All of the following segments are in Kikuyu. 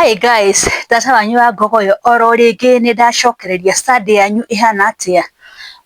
Hi guys, tata wanyu wa Ngogoyo oro rĩngĩ nĩ ndacokereria Sunday yanyu ĩhana atĩa?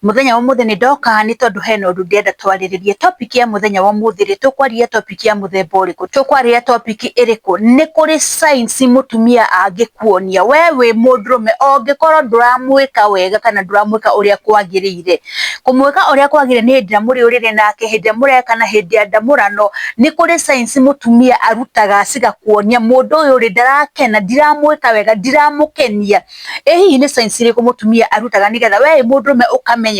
Mũthenya wa ũmũthĩ nĩ ndoka nĩ tondũ hena ũndũ ndĩrenda twarĩrĩrie. Topic ya mũthenya wa ũmũthĩ rĩ, tũkwaria topic ya mũthemba ũrĩkũ? Tũkwaria topic ĩrĩkũ? Nĩ kũrĩ signs mũtumia angĩkuonia we wĩ mũndũrũme ũngĩkorwo ndũramwĩka wega kana ndũramwĩka ũrĩa kwagĩrĩire. Kũmwĩka ũrĩa kwagĩrĩire nĩ hĩndĩ ĩrĩa mũrĩ ũrĩrĩ nake, hĩndĩ ĩrĩa mũrekana, hĩndĩ ya ndamũrano. Nĩ kũrĩ signs mũtumia arutaga cigakuonia mũndũ ũyũ rĩ ndarakena, ndiramwĩka wega, ndiramũkenia. Ĩ hihi nĩ signs irĩkũ mũtumia arutaga nĩgetha we wĩ mũndũrũme ũkamenya?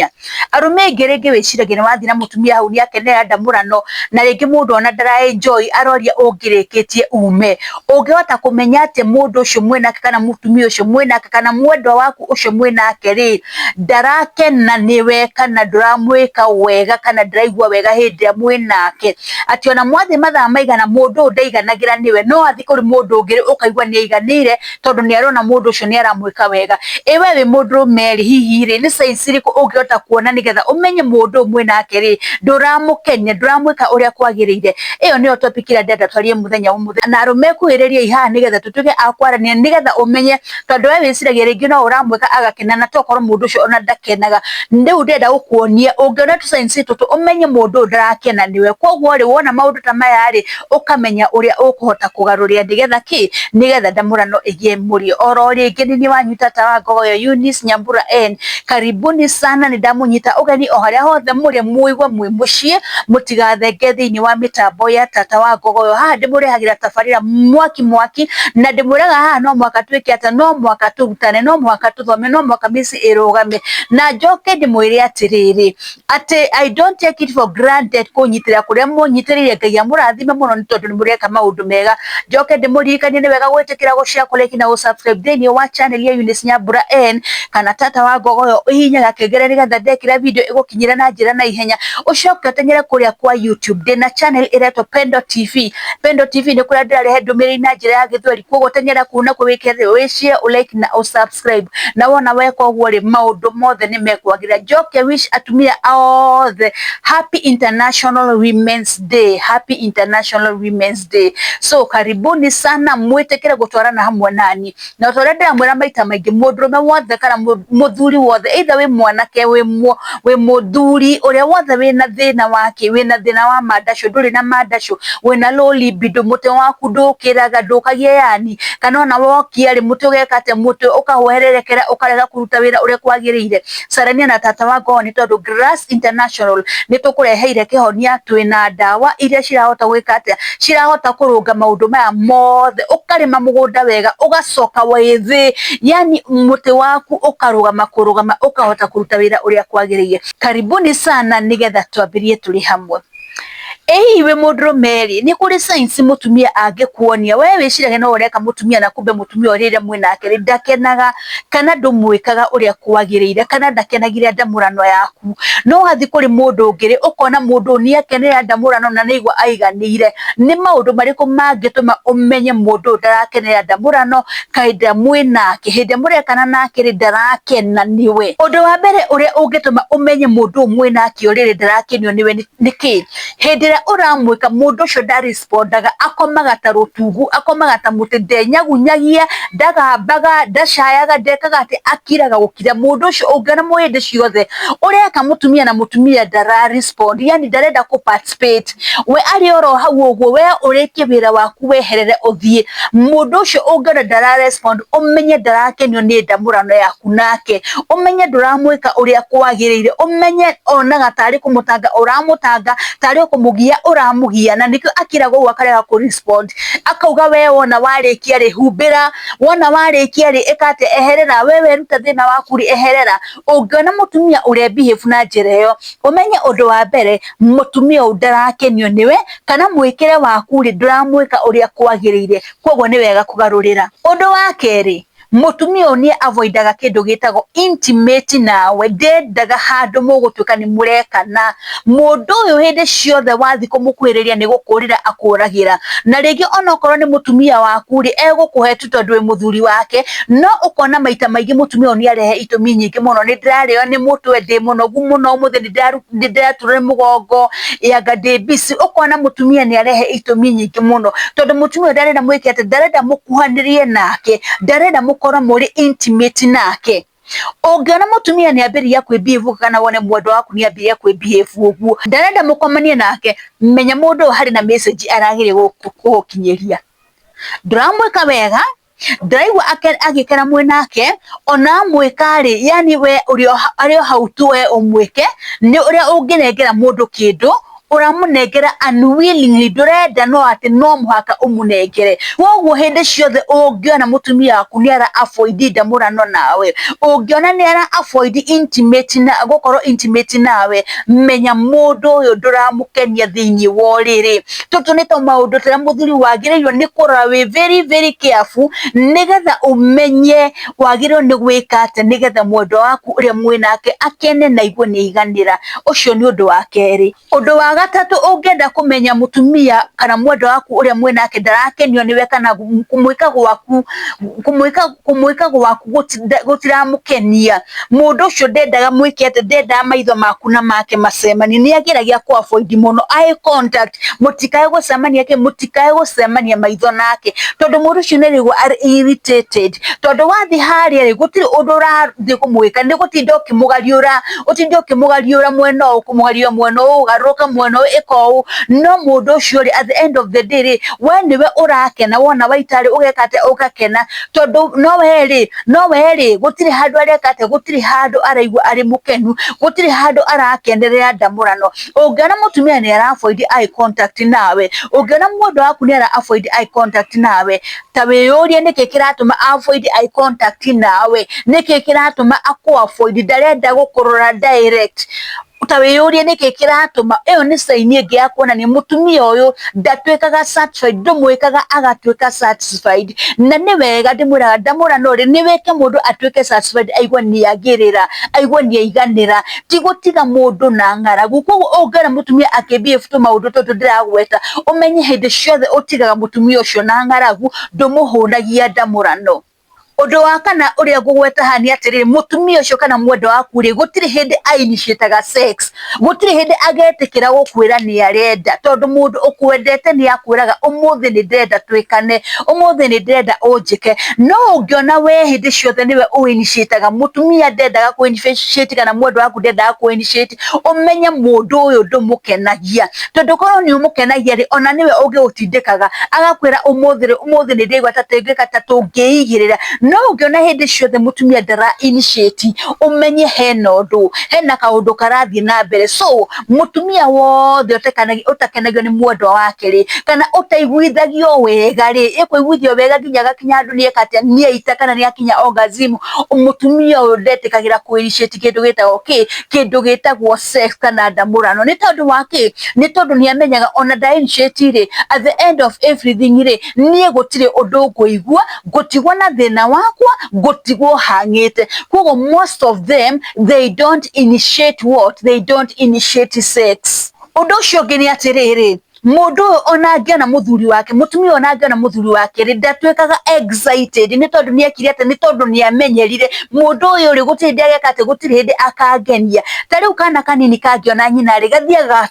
Arũme aingĩ rĩngĩ wĩciragia nĩ wathiĩ na mũtumia hau nĩ akenera ndamũrano na rĩngĩ mũndũ ona ndara enjoy aroria ũngĩrĩkĩtie ume. Ũngĩhota kũmenya atĩa mũndũ ũcio mwĩnake kana mũtumia ũcio mwĩnake kana mwendwa waku ũcio mwĩnake rĩ ndarakena nĩwe kana ndũramwĩka wega kana ndaraigua wega hĩndĩ ĩrĩa mwĩnake, atĩ ona mwathiĩ mathaa maigana mũndũ ũyũ ndaiganagĩra nĩwe, no athiĩ kũrĩ mũndũ ũngĩ ũkaigua nĩ aiganĩire tondũ nĩ arona mũndũ ũcio nĩ aramwĩka wega. Ĩ we wĩ mũndũrũme rĩ, hihi rĩ nĩ signs irĩkũ ũngĩhota kuona nĩgetha ũmenye mũndũ ũyũ mwĩnake rĩ ndũramũkenia, ndũramwĩka ũrĩa kwagĩrĩire? Ĩyo nĩyo topic ĩrĩa ndĩrenda twarie mũthenya wa ũmũthĩ. Na arũme kuhĩrĩriai haha nĩgetha tũtuĩke a kwaranĩria nĩgetha ũmenye, tondũ we wĩciragia rĩngĩ no ũramwĩka agakena na tokorwo mũndũ ũcio ona ndakenaga. Rĩu ndĩrenda gũkuonia ũngĩona tũ signs tũtũ ũmenye mũndũ ũyũ ndarakena nĩwe. Koguo rĩ wona maũndũ ta maya rĩ ũkamenya ũrĩa ũkũhota kũgarũrĩra nĩgetha kĩ, nĩgetha ndamũrano ĩgĩe mũrĩo. Oro rĩngĩ nĩ niĩ wanyu tata wa Ngogoyo Eunice Nyambura N. Karibuni sana, nĩ ndamũnyita ũgeni o harĩa hothe mũrĩ mũigue mwĩ mũciĩ, mũtigathenge thĩinĩ wa mĩtambo ya tata wa Ngogoyo. Haha ndĩmũrehagĩra tabarĩra mwaki mwaki na ndĩmwĩraga haha no mũhaka twĩke atĩa, no mũhaka tũrutane, no mũhaka tũthome, no mũhaka mĩciĩ ĩrũgame. Na njoke ndĩmwĩre atĩrĩrĩ, atĩ I don't take it for granted kũnyitĩrĩra kũrĩa mũnyitĩrĩire. Ngai amũrathime mũno nĩ tondũ nĩ mũreka maũndũ mega. Njoke ndĩmũririkanie nĩ wega gwĩtĩkĩra gũ-share, kũ-like na gũ-subscribe thĩinĩ wa channel ya Eunice Nyambura N kana tata wa Ngogoyo, ũhihinye gakengere nĩgetha ndekĩra video ĩgũkinyĩra na njĩra na ihenya. Ũcoke ũteng'ere kũrĩa kwa YouTube, ndĩna channel ĩretwo Pendo TV. Pendo TV nĩ kũrĩa ndĩrarehe ndũmĩrĩri na njĩra ya gĩthweri, koguo teng'era kũu nakuo wĩke wĩ-share, ũ-like na ũ-subscribe. Na wona weka ũguo rĩ maũndũ mothe nĩ mekwagĩrĩra. Njoke wish atumia othe Happy International Women's Day, Happy International Women's Day. So karibuni sana, mwĩtĩkĩre gũtwarana hamwe nani. Na ta ũrĩa ndĩramwĩra maita maingĩ, mũndũrũme wothe kana mũthuri wothe, either wĩ mwanake wĩ mũthuri, ũrĩa wothe wĩna thĩna wake, wĩna thĩna wa mandacũ, ndũrĩ na mandacũ, wĩna low libido, mũtwe waku ndũkĩraga, ndũkagia yani, kana ona wokia rĩ mũtwe ũgeka atĩa, mũtwe ũkahwererekera ũkarega kũruta wĩra ũrĩa kwagĩrĩire, carania na tata wa Ngogoyo nĩ tondũ Grass International nĩ tũkũreheire kĩhonia. Twĩna ndawa iria cirahota gwĩka atĩa, cirahota kũrũnga maũndũ maya mothe, ũkarĩma mũgũnda wega ũgacoka wĩthĩ, yani mũtĩ waku ũkarũgama kũrũgama ũkahota kũruta wĩra ũrĩa kwagĩrĩire. Karibuni sana nĩgetha twambĩrĩrie tũrĩ hamwe. Ĩ hihi wĩ mũndũrũme rĩ, nĩ kũrĩ signs mũtumia angĩkuonia we wĩciragia no ũreka mũtumia na kumbe mũtumia ũrĩa rĩrĩa mwĩnake rĩ ndakenaga, kana ndũmwĩkaga ũrĩa kwagĩrĩire, kana ndakenagĩra ndamũrano yaku. No wathiĩ kũrĩ mũndũ ũngĩ rĩ ũkona mũndũ ũyũ nĩ akenera ndamũrano na nĩ aigua aiganĩire. Nĩ maũndũ marĩkũ mangĩtũma ũmenye mũndũ ũyũ ndarakenera ndamũrano hĩndĩ ĩrĩa mwĩnake, hĩndĩ ĩrĩa mũrekana nake rĩ ndarakena nĩwe? Ũndũ wa mbere ũrĩa ũngĩtũma ũmenye mũndũ ũyũ mwĩnake rĩrĩ ndarakenio nĩwe nĩ kĩ? Hĩndĩ ĩrĩa ũramwĩka mũndũ ũcio ndarespondaga, akomaga ta rũtungu, akomaga ta mũtĩ, ndenyagunyagia, ndagambaga, ndacayaga, ndekaga atĩ, akiraga gũkira. Mũndũ ũcio ũngĩona hĩndĩ ciothe ũreka mũtumia na mũtumia ndara respond, yani ndarenda kũ participate, we arĩ oro hau ũguo, we ũrĩkie wĩra waku weherere ũthiĩ. Mũndũ ũcio ũngĩona ndara respond, ũmenye ndarakenio nĩ ndamũrano yaku nake, ũmenye ndũramwĩka ũrĩa kwagĩrĩire, ũmenye onaga tarĩ kũmũtanga ũramũtanga, tarĩ o kũmũgia ũramũgia, na nĩkĩo akiraga ũguo akarega kũ respond, akauga we wona warĩkia rĩ humbĩra, wona warĩkia rĩ ĩka atĩa, eherera, we weruta thĩna waku rĩ eherera. Ũngĩona mũtumia ũre behave na njĩra ĩyo, ũmenye ũndũ wa mbere mũtumia ũyũ ndarakenio nĩwe, kana mwĩkĩre waku rĩ ndũramwĩka ũrĩa kwagĩrĩire, koguo nĩ wega kũgarũrĩra. Ũndũ wa kerĩ, Mũtumia ũyũ nĩ avoidaga kĩndũ gĩtagwo intimate nawe, ndendaga handũ mũgũtuĩka nĩ mũrekana. Mũndũ ũyũ hĩndĩ ciothe wathiĩ kũmũkuhĩrĩria nĩ gũkũrĩra akũragĩra, na rĩngĩ onokorwo nĩ mũtumia waku rĩ, egũkũhe tu tondũ wĩ mũthuri wake, no ũkona maita maingĩ mũtumia ũyũ nĩ arehe itũmi nyingĩ mũno, nĩ ndĩrarĩo nĩ mũtwe, ndĩ mũnogu mũno ũmũthĩ, nĩ ndĩraturwo nĩ mũgongo, anga ndĩ busy, ũkona mũtumia nĩ arehe itũmi nyingĩ mũno, tondũ mũtumia ũyũ ndarenda mwĩke atĩa, ndarenda mũkuhanĩrĩrie nake, ndarenda mũkorwo mũrĩ intimate nake. Ũngĩona mũtumia nĩ ambĩrĩria kwĩ behave kana wone mwendwa waku nĩ ambĩrĩria kwĩ behave ũguo, ndarenda mũkomanie nake, menya mũndũ ũyũ harĩ na message arageria gũgũkinyĩria. Ndũramwĩka wega, ndĩraigua agĩkena mwĩ nake, ona amwĩka rĩ, yani we arĩ o hau tu we ũmwĩke, nĩ ũrĩa ũngĩnengera mũndũ kĩndũ, ũramũnengera unwillingly, ndũrenda no atĩ no mũhaka ũmũnengere. Koguo hĩndĩ ciothe ũngĩona mũtumia waku nĩ ara avoid ndamũrano nawe, ũngĩona nĩ ara avoid intimate na gũkorwo intimate nawe, menya mũndũ ũyũ ndũramũkenia thĩinĩ wa ũrĩrĩ. Tũtũ nĩ tũmaũndũ tũrĩa mũthuri wagĩrĩirwo nĩ kũrora wĩ very very careful, nĩgetha ũmenye wagĩrĩirwo nĩ gwĩka atĩa nĩgetha mwendwa waku ũrĩa mwĩnake akene na aigue nĩ aiganĩra. Ũcio nĩ ũndũ wa kerĩ. Ũndũ wa gatatũ ũngĩenda kũmenya mũtumia kana mwendwa waku ũrĩa mwĩnake ndarakenio nĩwe kana kũmwĩka gwaku kũmwĩka gwaku gũtiramũkenia, mũndũ ũcio ndendaga mwĩke atĩa, ndendaga maitho maku na make macemanie, nĩ ageragia kũ avoid mũno eye contact, mũtikae gũcemania kĩ, mũtikae gũcemania maitho nake, tondũ mũndũ ũcio nĩ araigua arĩ irritated, tondũ wathiĩ harĩa rĩ, gũtirĩ ũndũ ũrathiĩ kũmwĩka, nĩ gũtinda ũkĩmũgariũra, ũtinde ũkĩmũgariũra mwena ũyũ, ũkĩmũgariũra mwena ũyũ, garũrũka mwena ũyũ, ĩka ũũ, no mũndũ ũcio rĩ, at the end of the day rĩ, we nĩwe ũrakena, wona waita rĩ, ũgeka atĩa, ũgakena, tondũ no we rĩ, gũtirĩ handũ areka atĩa, gũtirĩ handũ araigua arĩ mũkenu, gũtirĩ handũ arakenerera ndamũrano. Ũngĩona mũtumia nĩ ara avoid eye contact nawe, ũngĩona mwendwa waku nĩ ara avoid eye contact nawe, ta wĩyũrie nĩkĩ kĩratũma avoid eye contact nawe, nĩkĩ kĩratũma akũ avoid, ndarenda gũkũrora direct, ta wĩyũrie nĩkĩ kĩratũma. Ĩyo nĩ sign ĩngĩ ya kuonania mũtumia ũyũ ndatuĩkaga satisfied, ndũmwĩkaga agatuĩka satisfied. Na nĩ wega ndĩmwĩraga ndamũrano rĩ, nĩ wĩke mũndũ atuĩke satisfied, aigue nĩ agĩrĩra, aigue nĩ aiganĩra, ti gũtiga mũndũ na ng'aragu. Koguo ũngĩona mũtumia akĩ behave tũmaũndũ tũtũ ndĩragweta, ũmenye hĩndĩ ciothe ũtigaga mũtumia ũcio na ng'aragu, ndũmũhũnagia ndamũrano. Ũndũ wa kana ũrĩa ngũgweta haha nĩ atĩrĩrĩ, mũtumia ũcio kana mwendwa waku rĩ, gũtirĩ hĩndĩ a-initiate-aga sex, gũtirĩ hĩndĩ agetĩkĩra gũkwĩra nĩ arenda, tondũ mũndũ ũkwendete nĩ akwĩraga ũmũthĩ nĩ ndĩrenda twĩkane, ũmũthĩ nĩ ndĩrenda ũnjĩke. No ũngĩona we hĩndĩ ciothe nĩwe ũ-initiate-aga, mũtumia ndendaga kũ-initiate kana mwendwa waku ndendaga kũ-initiate, ũmenye mũndũ ũyũ ndũmũkenagia, tondũ korwo nĩ ũmũkenagia rĩ, ona nĩwe ũngĩgũtindĩkaga agakwĩra ũmũthĩ rĩ, ũmũthĩ nĩ ndĩraigua ta tũngĩka ta tũngĩigĩrĩra. No ũngĩona hĩndĩ ciothe mũtumia ndara initiate, ũmenye hena ũndũ, hena kaũndũ karathiĩ na mbere. So mũtumia wothe ũtakenagio nĩ mwendwa wake rĩ, kana ũtaiguithagio wega rĩ, ĩkũiguithio wega nginya agakinya handũ nĩ eka atĩa, nĩ aita kana nĩ akinya orgasm, mũtumia ũyũ ndetĩkagĩra kũ initiate kĩndũ gĩtagwo kĩ, kĩndũ gĩtagwo sex kana ndamũrano. Nĩ tondũ wa kĩ? Nĩ tondũ nĩ amenyaga ona nda initiate rĩ, at the end of everything rĩ, niĩ gũtirĩ ũndũ ngũigua, ngũtigwo na thĩna wakwa, ngũtigwo hang'ĩte. Koguo most of them they don't initiate what? They don't initiate sex. Ũndũ ũcio ũngĩ nĩ atĩrĩrĩ, mũndũ ũyũ ona angĩona mũthuri wake, mũtumia ũyũ ona angĩona mũthuri wake rĩ, ndatuĩkaga excited, nĩ tondũ nĩ ekire atĩa, nĩ tondũ nĩ amenyerire mũndũ ũyũ rĩ, gũtirĩ hĩndĩ ageka atĩa, gũtirĩ hĩndĩ akangenia. Ta rĩu kana kanini kangĩona nyina rĩ, gathiaga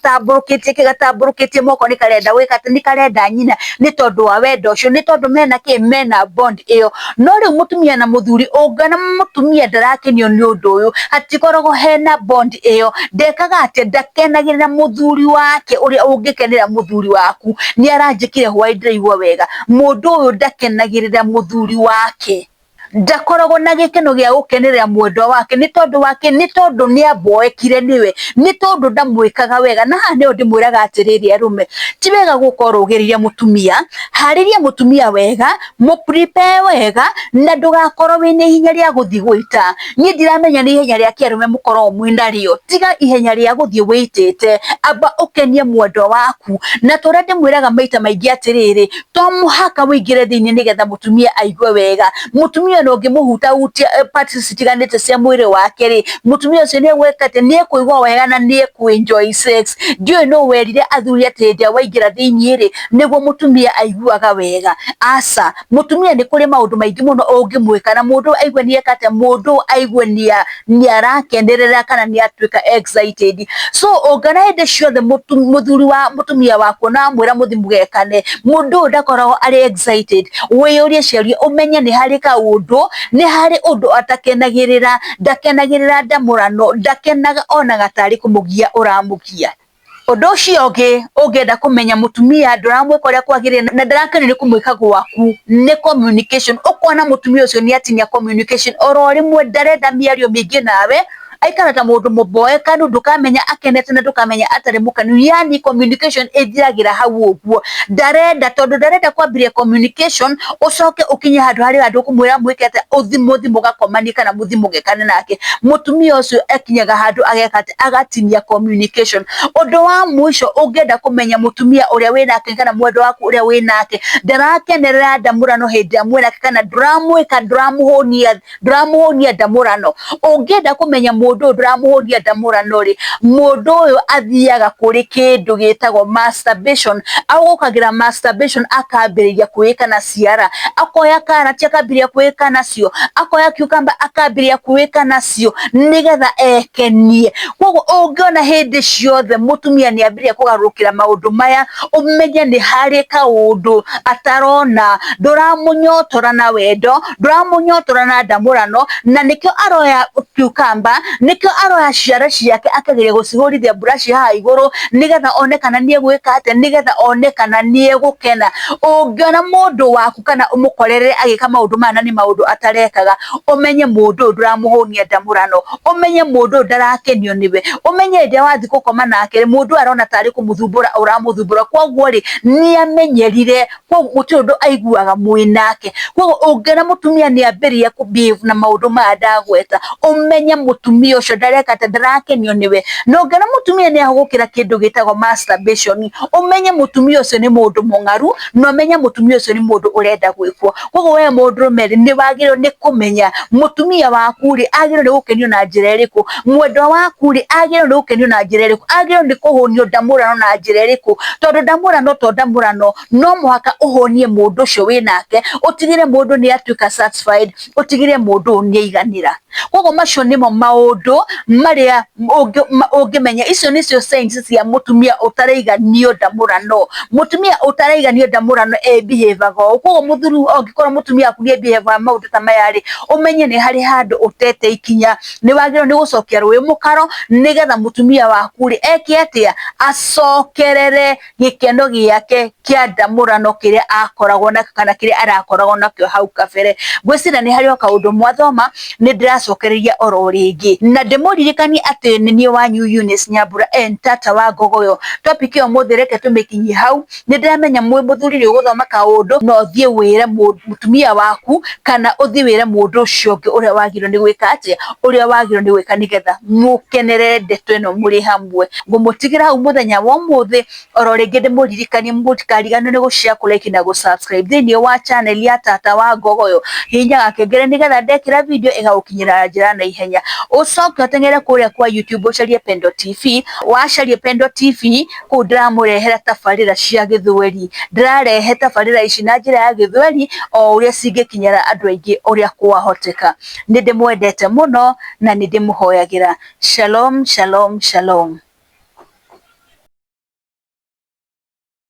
gatambũrũkĩtie moko, nĩ karenda gwĩka atĩa, nĩ karenda nyina, nĩ tondũ wa wendo ũcio, nĩ tondũ mena kĩ, mena bond ĩyo. No rĩu mũtumia na mũthuri, ũngĩona mũtumia ndarakenio nĩ ũndũ ũyũ, hatikoragwo hena bond ĩyo, ndekaga atĩa, ndakenagĩrĩra mũthuri wake ũrĩa ũngĩkenera mũthuri waku, nĩ aranjĩkire hwaĩ ndĩraigua wega. Mũndũ ũyũ ndakenagĩrĩra mũthuri wake, ndakoragwo na gĩkeno gĩa gũkenerera mwendwa wake, nĩ tondũ wake, nĩ tondũ nĩ amboekire nĩwe, nĩ tondũ ndamwĩkaga wega. Na haha nĩho ndĩmwĩraga atĩrĩrĩ, arũme, ti wega gũkorwo ũgĩrĩire mũtumia, harĩria mũtumia wega, mũ prepare wega, na ndũgakorwo wĩna ihenya rĩa gũthiĩ gũita. Niĩ ndiramenya nĩ ihenya rĩa kĩ arũme mũkoragwo mwĩnarĩo, tiga ihenya rĩa gũthiĩ wĩitĩte, amba ũkenie mwendwa waku. Na ta ũrĩa ndĩmwĩraga maita maingĩ atĩrĩrĩ, to mũhaka ũingĩre thĩinĩ nĩgetha mũtumia aigue wega. Mũtumia Mũtumia ona ũngĩmũhutahutia parts citiganĩte cia mwĩrĩ wake rĩ, mũtumia ũcio nĩ egwĩka atĩ nĩ ekũigua wega na nĩ ekũ enjoy sex. Ndiũĩ nũ werire athuri atĩ hĩndĩ ĩrĩa waingĩra thĩiniĩ rĩ, nĩguo mũtumia aiguaga wega. Aca, mũtumia nĩ kũrĩ maũndũ maingĩ mũno ũngĩmwĩka na mũndũ aigue nĩ eka atĩa, mũndũ aigue nĩ arakenerera kana nĩ atuĩka excited. So ũngĩona hĩndĩ ciothe mũthuri wa mũtumia waku ona wamwĩra mũthiĩ mũgekane, mũndũ ũyũ ndakoragwo arĩ excited, wĩyũrie ciũria ũmenye nĩ harĩ kaũndũ, nĩ harĩ ũndũ atakenagĩrĩra, ndakenagĩrĩra ndamũrano, ndakenaga onaga tarĩ kũmũgia ũramũgia. Ũndũ ũcio ũngĩ ũngĩenda kũmenya mũtumia ndũramwĩka ũrĩa kwagĩrĩire na ndarakenio nĩ kũmwĩka gwaku nĩ communication. Ũkona mũtumia ũcio nĩ atinia communication oro rĩmwe, ndarenda mĩario mĩingĩ nawe, aikara ta mũndũ mũboekanu, ndũkamenya akenete na ndũkamenya atarĩ mũkenu, yani communication ĩthiragĩra hau ũguo. Ndarenda, tondũ ndarenda kwambĩrĩria communication ũcoke ũkinye handũ harĩa andũ ũkũmwĩra mwĩke atĩa, ũthi mũthi mũgakomanie kana mũthi mũgekane nake. Mũtumia ũcio akinyaga handũ ageka atĩ agatinia communication. Ũndũ wa mũico ũngĩenda kũmenya mũtumia ũrĩa wĩnake kana mwendwa waku ũrĩa wĩnake ndarakenerera ndamũrano hĩndĩ ĩrĩa mwĩnake kana ndũramwĩka, ndũramũhũnia, ndũramũhũnia ndamũrano. Ũngĩenda kũmenya mũndũ ũyũ ndũramũhũnia ndamũrano rĩ, mũndũ ũyũ athiaga kũrĩ kĩndũ gĩtagwo masturbation, agũkagĩra masturbation akambĩrĩria kwĩĩka na ciara, akoya karati akambĩrĩria kwĩĩka nacio, akoya cucumber akambĩrĩria kwĩĩka nacio nĩgetha ekenie. Koguo ũngĩona hĩndĩ ciothe mũtumia nĩ ambĩrĩria kũgarũrũkĩra maũndũ maya, ũmenye nĩ harĩ kaũndũ atarona, ndũramũnyotora na wendo, ndũramũnyotora na ndamũrano, na nĩkĩo aroya cucumber, nĩkĩo aroya ciara ciake akageria gũcihũrithia brush haha igũrũ nĩgetha one kana nĩ egwĩka atĩa, nĩgetha one kana nĩ egũkena. Ũngĩona mũndũ waku kana ũmũkorerere agĩka maũndũ maya na nĩ maũndũ atarekaga, ũmenye mũndũ ũyũ ndũramũhũnia ndamũrano, ũmenye mũndũ ũyũ ndarakenio nĩwe, ũmenye hĩndĩ ĩrĩa wathiĩ gũkoma nake mũndũ ũyũ arona tarĩ kũmũthumbũra ũramũthumbũra, koguo rĩ nĩ amenyerire, koguo gũtirĩ ũndũ aiguaga mwĩ nake. Koguo ũngĩona mũtumia nĩ ambĩrĩria kũ behave na maũndũ maya ndagweta, ũmenye mũtumia ũcio ndareka atĩa, ndarakenio nĩwe. Na ũngĩona mũtumia nĩ ahũgũkĩra kĩndũ gĩtagwo masturbation, ũmenye mũtumia ũcio nĩ mũndũ mũng'aru, na ũmenye mũtumia ũcio nĩ mũndũ ũrenda gwĩkwo. Koguo we mũndũrũme rĩ, nĩ wagĩrĩirwo nĩ kũmenya mũtumia waku rĩ, agĩrĩirwo nĩ gũkenio na njĩra ĩrĩkũ, mwendwa waku rĩ, agĩrĩirwo nĩ gũkenio na njĩra ĩrĩkũ, agĩrĩirwo nĩ kũhũnio ndamũrano na njĩra ĩrĩkũ, tondũ ndamũrano to ndamũrano, no mũhaka ũhũnie mũndũ ũcio wĩnake, ũtigĩre mũndũ nĩ atuĩka satisfied, ũtigĩre mũndũ ũyũ nĩ aiganĩra. Koguo macio nĩmo maũndũ marĩa ũngĩmenya, icio nĩcio signs cia mũtumia ũtaraiganio ndamũrano. Mũtumia ũtaraiganio ndamũrano e behave aga ũũ. Koguo mũthuri ũngĩkorwo mũtumia waku nĩ behave maũndũ ta maya rĩ, ũmenye nĩ harĩ handũ ũtete ikinya, nĩ wagĩrĩirwo nĩ gũcokia rũĩ mũkaro nĩgetha mũtumia waku rĩ eke atĩa, acokerere gĩkeno gĩake kĩa ndamũrano kĩrĩa akoragwo nakĩo kana kĩrĩa arakoragwo nakĩo hau kabere. Ngwĩciria nĩ harĩ o kaũndũ mwathoma, nĩ ndĩracokereria oro rĩngĩ na ndĩmũririkanie atĩ nĩ niĩ wanyu Eunice Nyambura and tata wa Ngogoyo. Topic ĩyo mũthĩ reke tũmĩkinyie hau. Nĩ ndĩramenya mwĩ mũthuri nĩ ũgũthoma kaũndũ na ũthiĩ wĩre mũtumia waku kana ũthiĩ wĩre mũndũ ũcio ũngĩ ũrĩa wagĩrĩirwo nĩ gwĩka atĩa, ũrĩa wagĩrĩirwo nĩ gwĩka nĩgetha mũkenerere ndeto ĩno mũrĩ hamwe. Ngũmũtigĩra hau mũthenya wa ũmũthĩ, oro rĩngĩ ndĩmũririkanie mũtikariganĩrwo nĩ gũ-share, kũ-like na gũ-subscribe thĩinĩ wa channel ya tata wa Ngogoyo. Hihinya gakengere nĩgetha ndekĩra video ĩgagũkinyĩra na njĩra ya naihenya. Ũcoke ũteng'ere kũrĩa kwa YouTube ũcarie Pendo TV, wacaria Pendo TV kũu ndĩramũrehera tabarĩra cia gĩthweri. Ndĩrarehe tabarĩra ici na njĩra ya gĩthweri o ũrĩa cingĩkinyĩra andũ aingĩ ũrĩa kwahoteka. Nĩ ndĩmwendete mũno na nĩ ndĩmũhoyagĩra. Shalom, shalom, shalom.